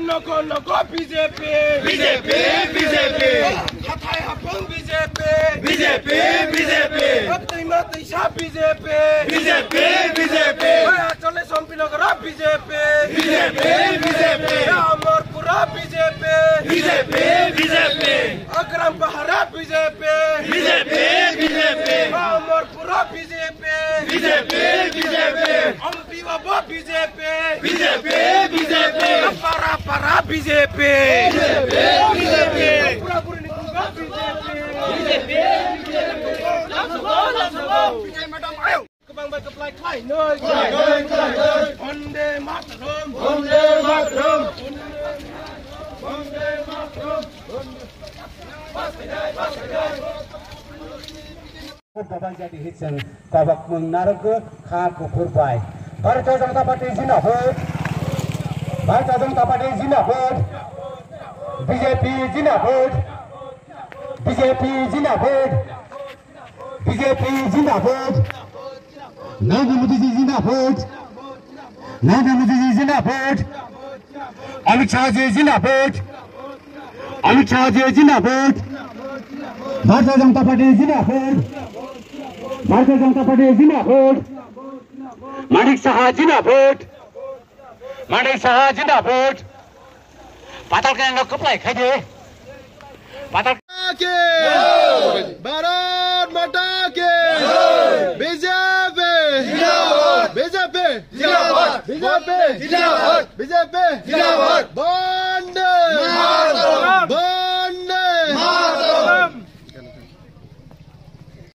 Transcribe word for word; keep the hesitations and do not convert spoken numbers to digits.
Nogo nogo B J P. B J P, B J P. Hathai hapung B J P. B J P, B J P. Twima twisa B J P. B J P, B J P. Achole Sompinagra B J P. B J P, B J P. Amarpura B J P. B J P, B J P. Agram Pahara B J P. B J P, B J P. Amarpura B J P. B J P, B J P. Ampiwa B J P. B J P, B J P. Para para B J P. B J P, B J P. Pura puri ni buga B J P. B J P, B J P. Kwbang bai kwplai khlai noi. Khlai noi, khlai noi. Vande Mataram. Vande Mataram. Vande Mataram. Babai jadi hitseng kobak mung narok kha kuphur bai. Bharatiya Janata Party jindabad. Bharatiya Janata Party jindabad. B J P jindabad. B J P jindabad. B J P jindabad. Narendra Modi ji jindabad. Narendra Modi ji jindabad. Amit Shah ji jindabad. Amit Shah ji jindabad. Bharatiya Janata Party jindabad. Bharatiya Janata Party jindabad. Manik Saha jindabad. Manik Saha jindabad. Patal khe no kwplai khai de. Patal ki! Bharat Mata ki! B J P! B J P! B J P! Bande!